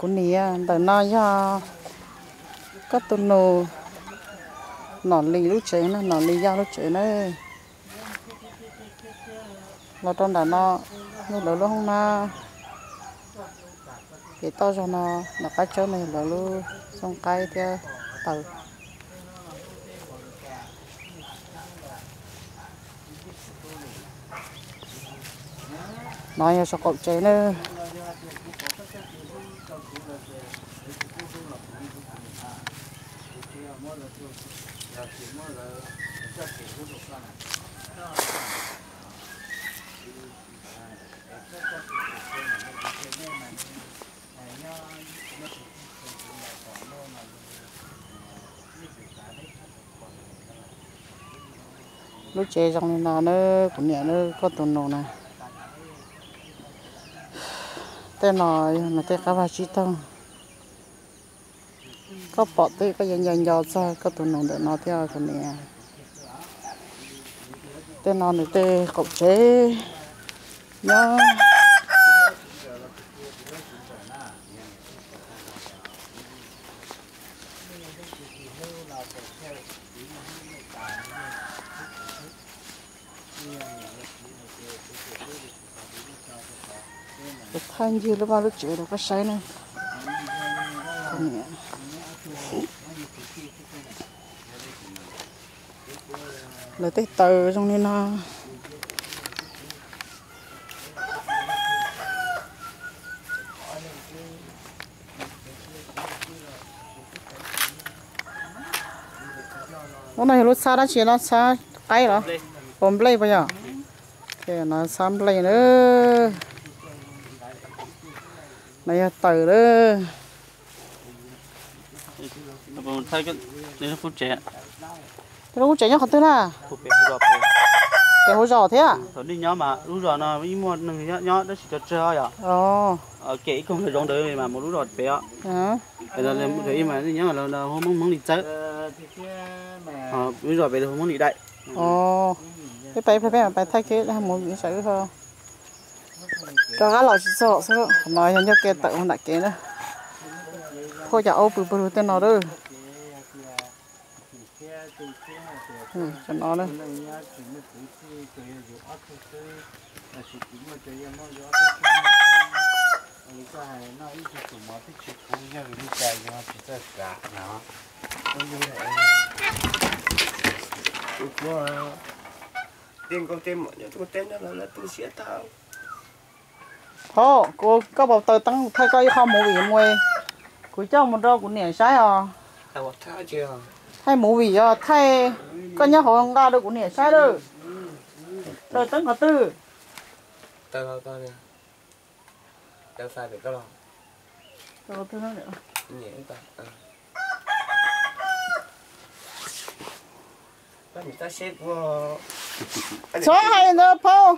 Kuv niam, ntawm no yog koj tus nus Nom Lis lub tsev na, Nom Lis Yaj lub tsev na. Los rau nram no, yog lawv lub hoob na. Ces toj zog no, nram qab tsawb no yog lawv lub xyoob qaib thiab taws. No yog saum qaum tsev na. Lub tsev zoo li no na, kuv niam na, koj tus nus na. Tej no yog nws tej qab vaj tsib taug. Koj pom tej koj yuav nco nco txog koj tus nus ntawm no thiab kuv niam. Tej no nws tej qaum tsev nyob. Kuv thaij ncig lub vaj lub tsev rau koj saib na. Lawv tej taws zoo li no. Lub no yog lub txhab dab tsi no, txhab qaib los? Ua nplej puas yog? Ces no txhab nplej na. No yog taws lawm. Lub qub tsev nyob qhov twg na? Pem hauv zos thiab. Lub zos no ib muaj neeg nyob tab sis cov tsawg yom. Kem ib koog zoov ntawd mas mus lub zos pem os. Ib mas nyob hu Hmoob Lis Txawb. Lub zos pem hu Hmoob Lis Daim. Peb pais, peb pais thaij kev mus vim sav wb ho rov qab los tsis txog xwb. No yog ncauj ke tawm hauv nram kev na. Phauj cov aub pw pawg lug tej no lawm. Cov no na. Phauj, kuv, koj puas taws teeb thaij koj ib qho movie mus, kuv coj mus rau kuv niam saib os. Thaij movie os, thaij, koj nyob hauv nqa rau kuv niam saib lawm. Taws teeb qhov twg? Txhob hais ntawd phauj.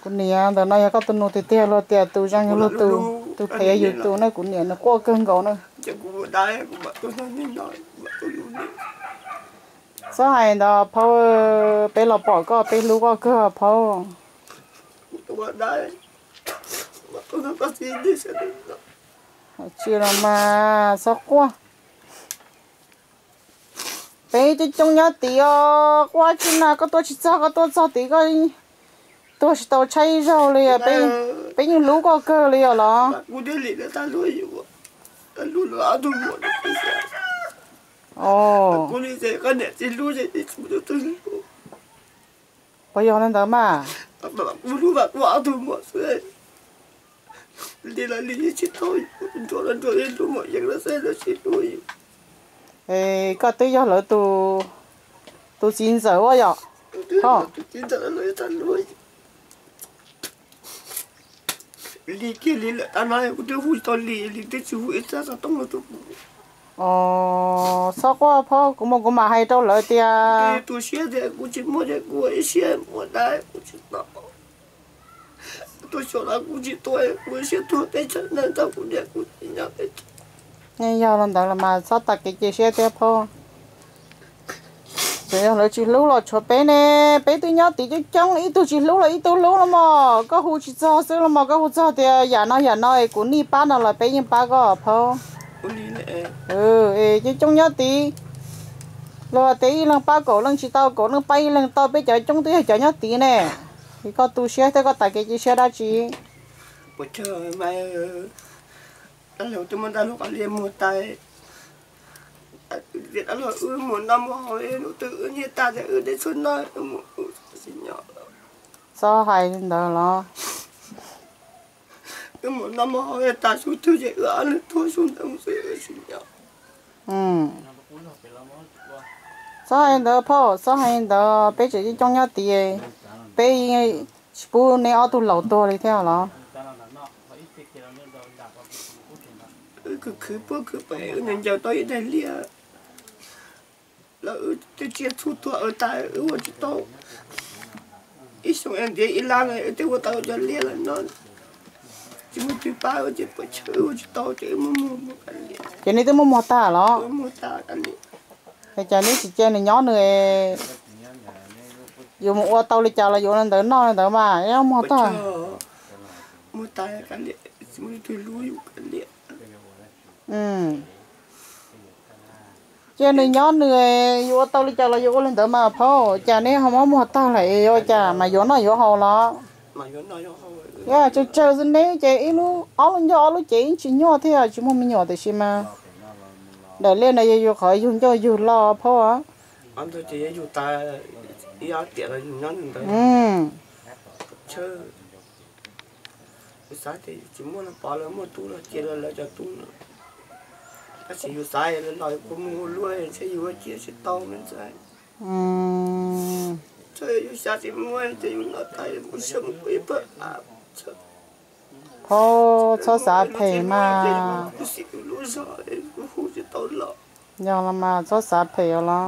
Kuv niam, ntawm no yog koj tus nus tiag tiag los tias tus zoo yog luag tus, tus phem yog yus tus na, kuv niam nws quaj kawg nkaus na. Txhob hais ntawd phauj, peb los pom koj peb hlub koj kawg phauj. Tsis los mas txhob quaj. Peb coob coob nyob tid os, quaj tsi na, koj tuaj tsis txog, koj tuaj txog tid koj tuag tsis tau tshaib zaug li os, peb yeej hlub koj kawg li os los. Puas yog li ntawd mas? Koj twb yog lawv tus txiv ntxawm ua yom. Txhob quaj phauj, kuv mus kuv mam hais rau lawv tias yog li ntawd los mas txhob tas kev cia siab thiab phauj. Tseem yog lawv tsis hlub los tshuav peb ne, peb twb nyob tid coob coob, ib tug tsis hlub los ib tug hlub los mas, koj hu tsis txog xwb los mas, koj hu txog tias yam no yam no es kuv nij pab no los peb yeej pab koj phaub. Es coob coob nyob tid, luag tias ib leeg pab kaum leej tsis tau, kaum leej pab ib leeg tau, peb cov coob twb yog cov nyob tid ne. Es koj tu siab thiab koj tas kev cia siab dab tsi? Dab laug twb muab dab laug qhov liaj muag tas, dab laug wb mus noj mus haus, hnub twg wb nyiaj tag ces wb dej tshuaj noj mus ua si nyob. Txhob hais li ntawd los. Wb mus noj mus haus tas xub twg ces wb ob leeg tuag xub ntawd mus xwb wb si nyob. Txhob hais li ntawd phauj, txhob hais li ntawd, peb tseem coob coob nyob tid, peb tsis pub neb ob tug laus tuag li thiab los. Wb khwv khwv puab khwv pem wb ncaws tau ib daim liaj los wb twb tsiaj txhu tuag tas wb ua tsis tau. Ib xyoo es ntiav ib lab no wb twb ua tau cov liaj lawm no, tsis muaj twg pab wb ces puas tsawg wb ua tsis tau ces wb muab muag muag kav liam. Ces neb twb muab muag tag los? Muag tag kav liam. Es cas neb tsis cia nws nyob nws, yus mus ua tau li cas los yus ua li ntawd noj li ntawd mas, neb muag tag. Muag tag kav liam, tsis muaj leej twg hlub yus kav liam. Cia nws nyob nws, yus ua tau li cas los yus ua li ntawd mas phauj, cas neb ho muab muag tag lawm es ua cas mas yuav noj yuav haus los? Yog tsawg tsawg xwb neb ces ib lub ob lub ncauj ob lub cev yeej tsis nyuaj thiab, tsis muaj me nyuam tiam sis mas daim liaj no yog yus qhov yug ncauj yug loj phauj. Yus xav tias yus tsis muaj los pov lawv muaj tub los cia lawv cov tub no. Tab sis yus xav lawv los kuv mus ua luaj ntshe yus ua cia tsis tau me ntxhais. Yus xav tsis muaj ces yus noj tas yus mus sab mus pw ib pawg av. Phauj, txhob xav phem mas. Yog los mas txhob xav phem os los.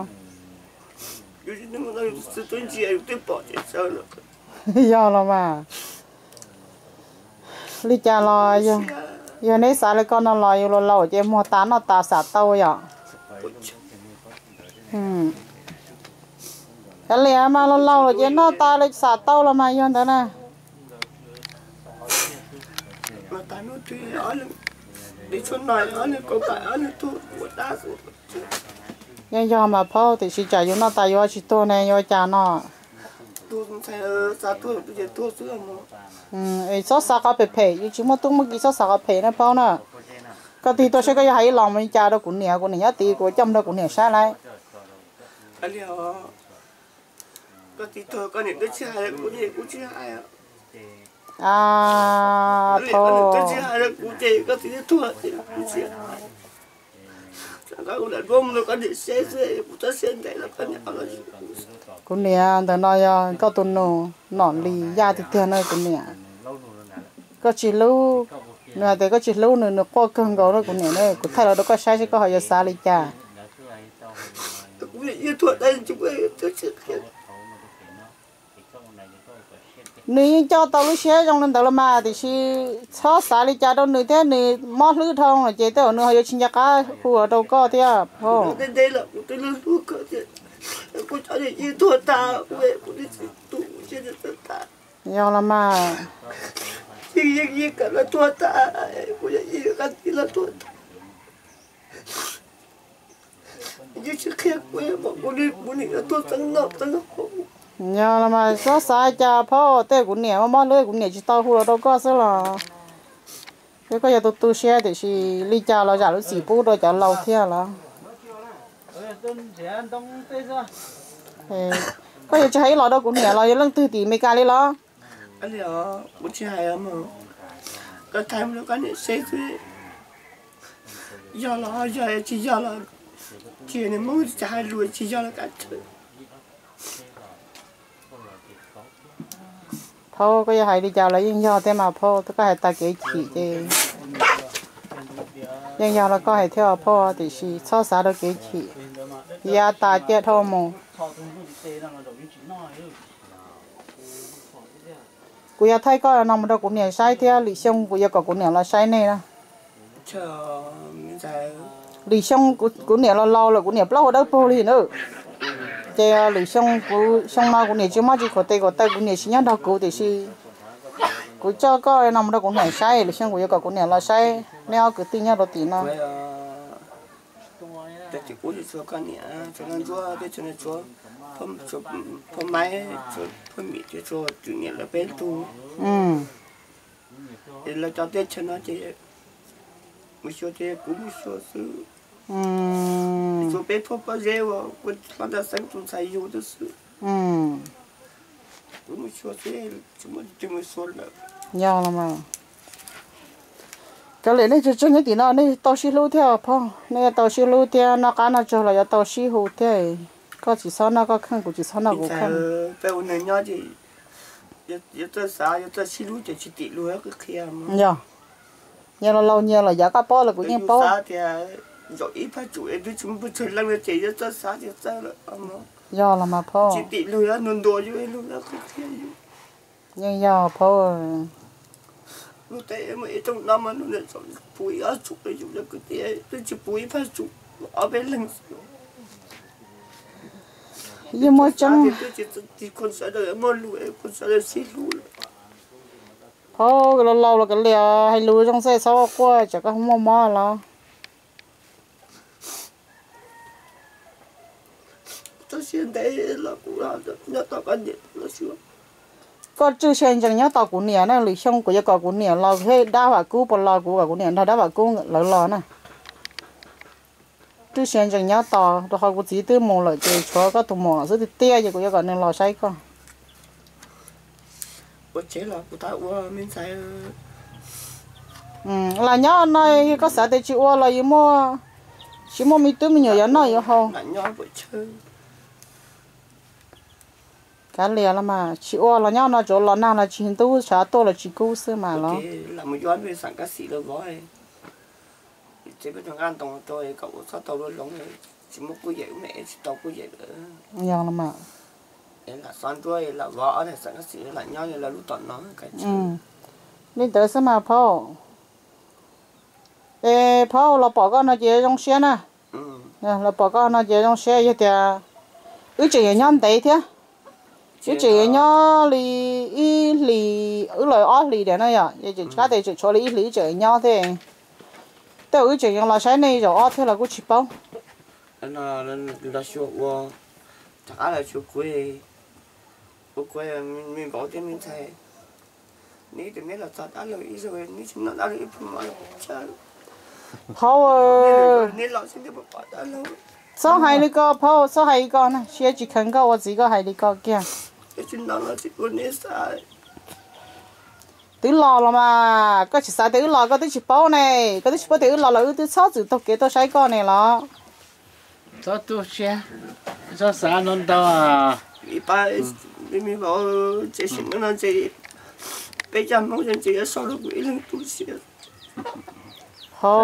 Yog los mas, li cas los yog neb xav li ko no los yus laus laus ces muag tas noj tas xam tau yom. Kav liam mas laus laus lawm ces noj tas li xam tau los mas yog ntawd na. Yeej yog mas phauj, tiam sis tsam yus noj tas yus tsis tuag ne yuav cas no. Es txhob xav qhov phem phem, yus tsis muaj tub muaj ki txhob xav qhov phem na phauj na. Koj tig tuaj saib koj yuav hais ib los mus li cas rau kuv niam, kuv niam nyob tid kuv coj mus rau kuv niam saib lauj. Phauj, kuv niam ntawm no yog koj tus nus Nom Lis Yaj tiag tiag na kuv niam. Koj tsis hlub, nws hais tias koj tsis hlub nws, nws quaj kawg nkaus na kuv niam na, kuv thaij los rau koj saib seb koj ho yuav xav li cas. Nws yeej coj tau lub siab zoo li ntawd los mas, tiam sis txhob xav li cas rau nws thiab, nws mob hlwb dhau lawm ces tej zaum nws ho yuav tsis nco qab hu los rau koj thiab phauj. Yog los mas. Yog los mas txhob xav cas phauj, tej kuv niam mob mob hlwb kuv niam tsis tau hu los rau koj xwb los. Thiab koj yog tus tu siab tiam sis li cas los zam lub txim pub rau cov laus thiab los. Koj yuav tsis hais ib los rau kuv niam los yog leej twg tim Meskas li los? Yog los yog, tsis yog los, ces nws muab tsis hais lus, tsis yog los kav tsij. Phauj, koj yuav hais li cas los yeej yog thiab mas phauj, koj hais tas kev chim ces yeej yog los koj hais thiab phauj, tiam sis txhob xav rau kev chim, yav tas ciaj dhau mus. Kuv yuav thaij koj no mus rau kuv niam saib thiab lwm xyoo kuv yuav kom kuv niam los saib nej na. Lwm xyoo kuv niam los laus lawm, kuv niam plaub hau dawb paug li na. Ces lwm xyoo kuv, xyoo no kuv niam tsis muaj tsis khuam tes khuam taw, kuv niam tsis nyob nrog kuv tiam sis kuv coj koj no mus rau kuv niam saib, lwm xyoo kuv yuav kom kuv niam los saib neb ob kwv tij nyob rau tim no. Tab sis kuv tsis tshuav koj niam, tshuav Naj Ntsuab, peb tshuav, tshuav Phauj Maib, tshuav Phauj Mim, tshuav Tswv niam lawv peb tug. Es lawv cov teb chaws no ces mus xyuas ces kuv mus xyuas xwb. Tshuav peb phooj pab zeb uas kuv hlob Ntaj Xeeb tus ntxhais yug tub xwb. Kuv mus xyuas xwb, tsis muaj tus twg mus xyuas lawm. Yog los mas. Kav liam, nej tseem tseg nyob tim no, nej tau sib hlub thiab phauj, nej tau sib hlub thiab, noj qab noj tsaug los yuav tau sib hu thiab. Koj tsis txhob noj koj kheej, kuv tsis txhob noj kuv kheej. Peb ua neeg nyob ces yuav txawj xav, yuav txawj sib hlub ces tsis tim luag qhia qhia. Yog, nyias los laus nyias lawm, yav koj paub los kuv yeej paub tias zaum ib phab tsum es twb tsis muaj pes tsawg leej no ces yuav txawj xav ces txawj lawm. Yog los mas phauj. Tsis tim luag yuav ntuas ntuas yus, luag yuav qhia qhia yus. Yeej yog phauj. Luag tej muaj ib rooj no mas luag niam tseem pub ib ob txhub rau yus, lawv kwv tij twb tsis pub ib phab tsum, ob peb leeg. Yeej muaj tseeb. Twb tsis, tsis kho sawv daws muaj lus, kho sawv daws sib hlub lawm. Phauj, los laus los kav liam, hais lus zoo xwb, txhob quaj, tsam koj muaj mob los. Koj tswj siab ntsees nyob tos kuv niam na, lwm xyoo kuv yuav kom kuv niam los thiab dab Vam Kub puas los, kuv kom kuv niam nrog dab Vam Kub lawv los na. Tswj siab ntsees nyob tos, rau qhov kuv txiv twb mus lawm ces tshuav koj tus muam xwb tiag tiag, ces kuv yuav kom nws los saib koj. Los nyob no, koj xav tias tsis ua los yuav muaj, tsis muaj me tub me nyuam yuav noj yuav haus. Kav liam los mas, tsis ua los nyob no, tsuav los nag los tsis ntub, tshav tuaj los tsis kub xwb mas los. Yog los mas. Li ntawd xwb mas phauj. Es phauj, los pom koj no ces zoo siab na. Los pom koj no ces zoo siab, yog tias wb tseem yuav nyob ntev thiab. Wb tseem yuav nyob li ib hlis, wb los ob hlis tiam no yom, tseem tshuav li ib hlis wb tseem yuav nyob thiab. Tej zaum wb tseem yuav los saib nej zaum ob thiab los kuj tsis paub. Los xyuas ua, rov qab los xyuas kuv, ua kuv me vauv thiab me ntxhais. Neb tus neb los txog dab laug ib zaug, neb tsis noj dab laug ib pluag mov los. Phauj, neb los xwb neb puas pom dab laug? Txhob hais li ko phauj, txhob hais li ko na, siab tsis kheev koj ua txiv koj hais li ko kiag. Tsis noj los tsis ua neb xav. Twb los los mas, koj tsis xav tias wb los koj twb tsis paub ne, koj twb tsis paub tias wb los los wb twb txhob txwm taug kev tuaj saib koj ne los. Txhob tu siab, txhob xav ntau ntau. Ib pab me vauv tsev sim no no ces peb cov Hmoob ces yuav sau rau kuv ib leeg tu siab. Ho.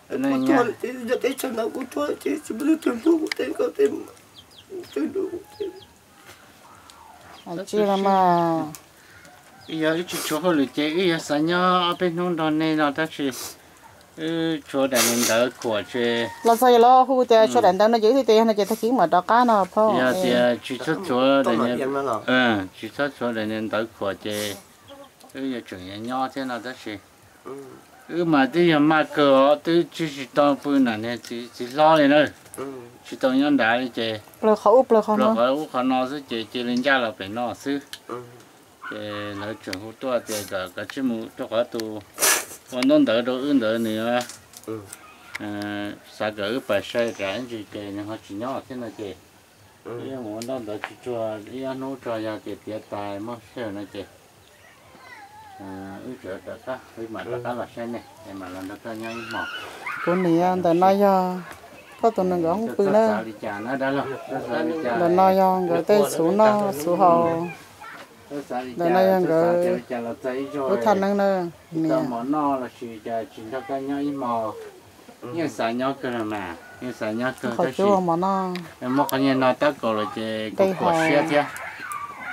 Kuv tuag lawm ces yog teb chaws no kuv tuag lawm ces tsis muaj leej twg hlub kuv tej nkauj tej muam, tej nus kuv tej. Tsis los mas. Wb yog wb tsis tshuav hauj lwm ces wb yuav xav nyob ob peb hnub nrog nej no tab sis wb tshuav daim niag ntawv khuam ces. Los txog yog lawv hu tias tshuav daim ntawv no ces wb thiaj tias yog no ces tag kis mam rov qab no phauj. Yog tias tsis txhob tshuav daim niag, tsis txhob tshuav daim niag ntawv khuam ces wb yuav tseem yuav nyob thiab no tab sis wb mas twb yog maj kawg os, twb tsis tsis tau pw nram niag txiv hlob li na, tsis tau nyob nrad li ces plaws qhov ub plaws qhov no xwb ces cia li ncaj los pem no xwb. Ces lawv tseem hu tuaj tias kom kav tsij mus rau qhov tus ua ntaub ntawv rau wb ntawd nws xav kom wb pais sai rau ib ntsis ces nws ho tsis nyob thiab no ces wb mus ua ntaub ntawv tsis tsuag ib ob hnub tso, yog tias tiav tas muaj sij hawm no ces wb tseem rov qab, wb mam rov qab los saib nej es mam los nrog koj nyob ib hmos. Kuv niam, ntawm no yog koj tus nees nkaum hoob pw na. Ntawm no yog nkawd tej xuv noj xuv haus. Ntawm no yog nkawd lub thaj neeb na. Niam, mov noj los sis cas tsis nrog koj nyob ib hmos. Yeej xav nyob kawg los mas, yeej xav nyob kawg tab sis muab qhov niag no tab kaum los ces kuv khuam siab thiab.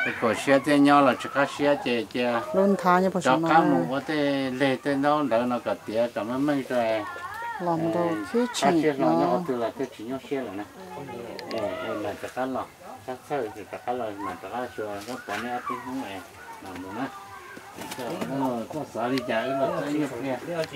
Kuv khuam siab thiab, nyob los tsis qab siab ces cia rov qab mus ua tej leg tej ntaub ntawv no kom tiav kom meej meej rau. Los mus rau khib tshem no nyob qhov twg los thiaj tsis nyuaj siab lawm na. Rov qab los, txhawj txhawj ces rov qab los mas rov qab xyuas koj pom nej ob tug Hmoob es mam mus na. Koj xav li cas wb los txog ib nyuag pliag.